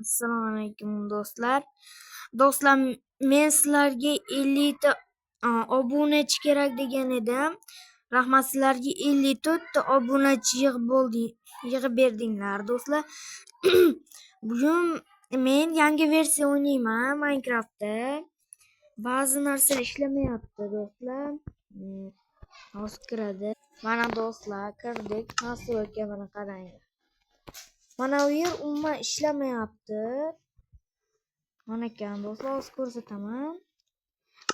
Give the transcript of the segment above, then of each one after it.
Assalomu alaykum, do'stlar. Do'stlar, men sizlarga 50 ta obunachi kerak degan edim. Rahmat sizlarga, 54 ta obunachi yig'ib bo'ldi, yig'ib berdinglar, do'stlar. Bugun men yangi versiya o'ynayman Minecraftda. Ba'zi narsalar ishlamayapti, do'stlar. Hozir kiradi. Mana, do'stlar, kirdik. Настройка, mana qaranglar. Mana bu yer umuman ishlamayapti. Mana ekan, do'stlar, hozir ko'rsataman.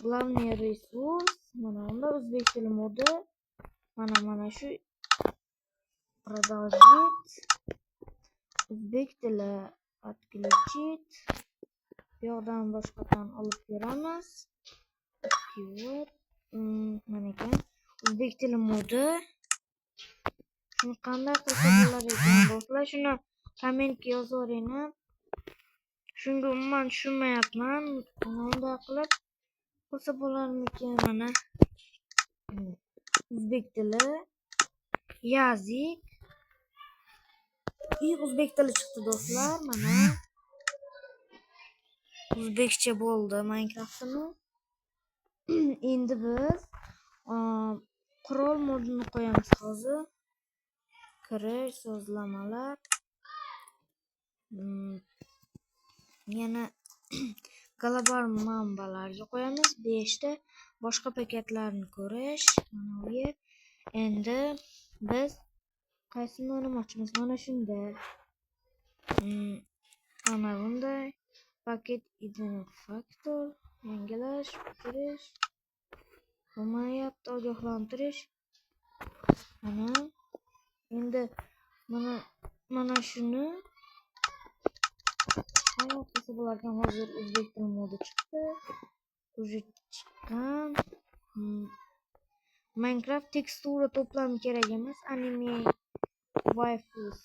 Главный ресурс, mana unda o'zbek tili modi. Mana shu продолжить. O'zbek tili отключить. Bu yoqdan boshqadan olib ko'ramiz. Вот. Mana ekan. O'zbek tili modi. Shuni qanday qilsa bo'lar ekan, do'stlar? Shuni kommentga yozib yuboringlar. Shunga umuman tushunmayapman. Mana bunday qilib qilsa bo'larmikan, mana. O'zbek tili. Язык. И o'zbek tili chiqdi, do'stlar, mana. O'zbekcha bo'ldi Minecraftimiz. Endi biz qurol modini qo'yamiz hozir. Kirish, sozlamalar. Yana global manbalarga qo'yamiz 5 ta, boshqa paketlarni ko'rish. Mana bu yer. Endi biz qaysini o'ynamoqchimiz? Mana shunda. Ana bunday paket identifikator, yangilash, o'chirish bo'lmayapti, ogohlantirish. Mana endi mana shuni qanday qilsa bo'larkan? Hozir o'zbek tili modi chiqdi. Уже chiqqan. Minecraft tekstura to'plami kerak emas. Anime waifus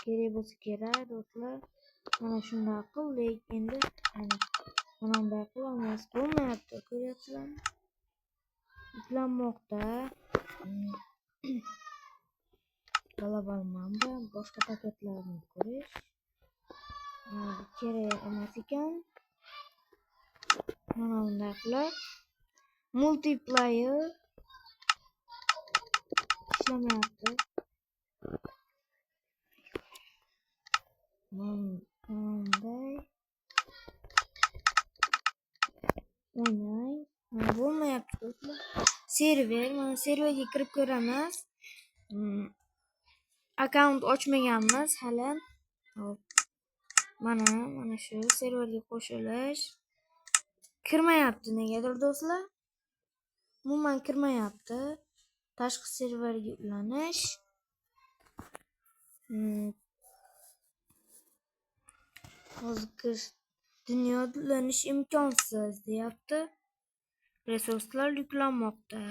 kerak bo'lsa kerak, do'stlar. Mana shunday qildik. Endi mana bunday qilamiz. Bo'lmayapti, ko'ryapsizlarmi? Yuklanmoqda. Global manba, boshqa paketlarni ko'rish. Kerak emas ekan. Mana bunday qilib multiplayer ishlamayapti. Bunday o'ynang. Bo'lmayapti, do'stlar. Server, mana serverga kirib ko'ramiz. Akkaunt ochmaganmiz hali. Hop. Mana shu serverga qo'shilish. Kirmayapti negadir, do'stlar. Umuman kirmayapti. Tashqi serverga ulanish. Hozir kirish, dunyoda ulanish imkonsiz, deyapti. Resurslar yuklanmoqda.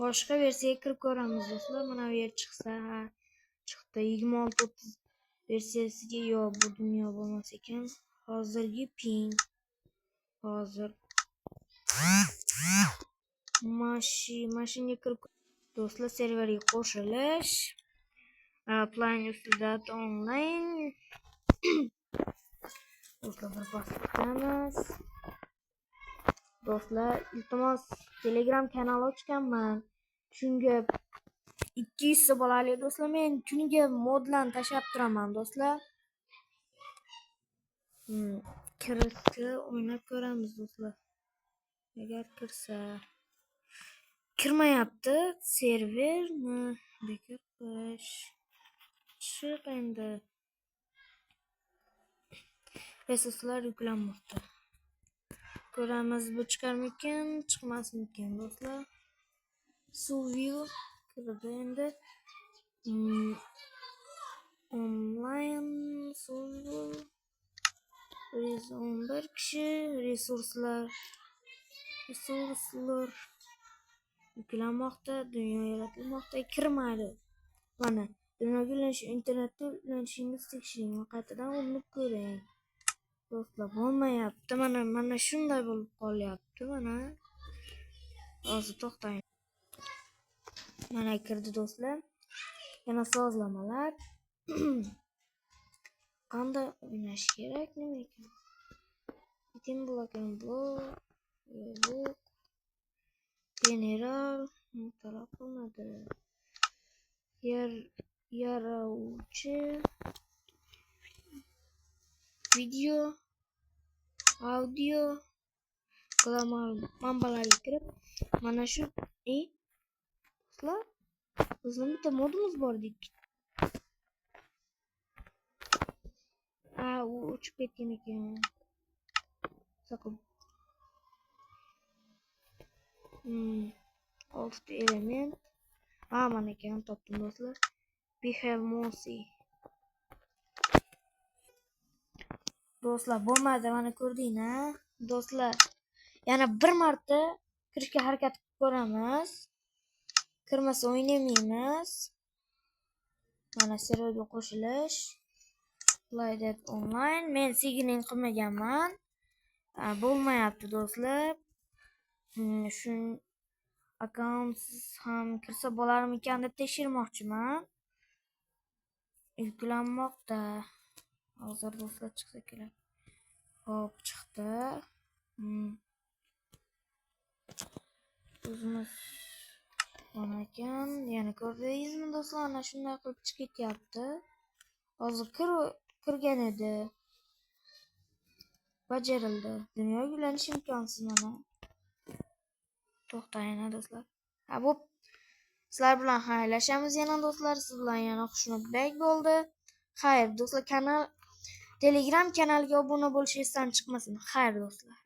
Boshqa versiyaga kirib ko'ramiz, do'stlar. Mana bu yer chiqsa, ha, chiqdi. 26.30 versiyasiga yo'q, bu dunyo bo'lmas ekan. Hozirgi ping. Hozir mashinga kirib, do'stlar, serverga qo'shilish. Plan ustida online. Do'stlar, bir bosib kutamiz. Do'stlar, iltimos, Telegram kanal ochganman. Shunga 200 ta bolalik, do'stlar, men kuniga modlarni tashlab turaman, do'stlar. Kirsa o'ynab ko'ramiz, do'stlar. Agar kirsa. Kirmayapti. Serverni bekor qilish. Chiq endi. Resurslar yuklanmoqda. Ko'ramiz, bu chiqarmikin, chiqmasmikin, do'stlar. Survival kirdi endi. Onlayn survival 111 kishi, resurslar yuklanmoqda, dunyo yaratilmoqda, kirmadi. Mana, dunyoga ulanish, internetda ulanishingizni tekshiring va qaytadan urinib ko'ring. Do'stlar, bo'lmayapti. Mana shunday bo'lib qolyapti, mana. Hozir to'xtang. Mana, kirdi, do'stlar. Yana sozlamalar. Qanday o'ynash kerak, nima ekan? Item block, blok, blok, general talab qilinadi. Yarovchi video, audio, global manbalarga kirib, mana shu do'stlar, bizni bitta modimiz bor edi. Ha, u uchib ketgan ekan. Saqib. Oltita element. Ha, mana ekan, topdim do'stlar. Behemosi. Do'stlar, bo'lmadi, mana ko'rdinglar. Do'stlar, yana bir marta kirishga harakat qilib ko'ramiz. Kirmasa o'ynamaymiz. Mana serverga qo'shilish. Play that online. Men signing qilmaganman. Bo'lmayapti do'stlar. Shu akkauntsiz ham kirsa bo'larmikan deb tekshirmoqchiman. Yuklanmoqda. Hozir do'stlar chiqsa kerak. Hop, chiqdi. O'zimiz mana ekan. Yana ko'rdingizmi do'stlar? Ana shunday qilib chiqib ketyapti. Hozir kirgan edi. Bajarildi. Dunyoga ulanish imkonsiz mana. To'xtang do'stlar. Ha, bu sizlar bilan xayrlashamiz yana do'stlar. Siz bilan yana Xushnudbek bo'ldi. Xayr do'stlar, kanal Telegram kanaliga obuna bo'lish esdan chiqmasin. Xayr do'stlar.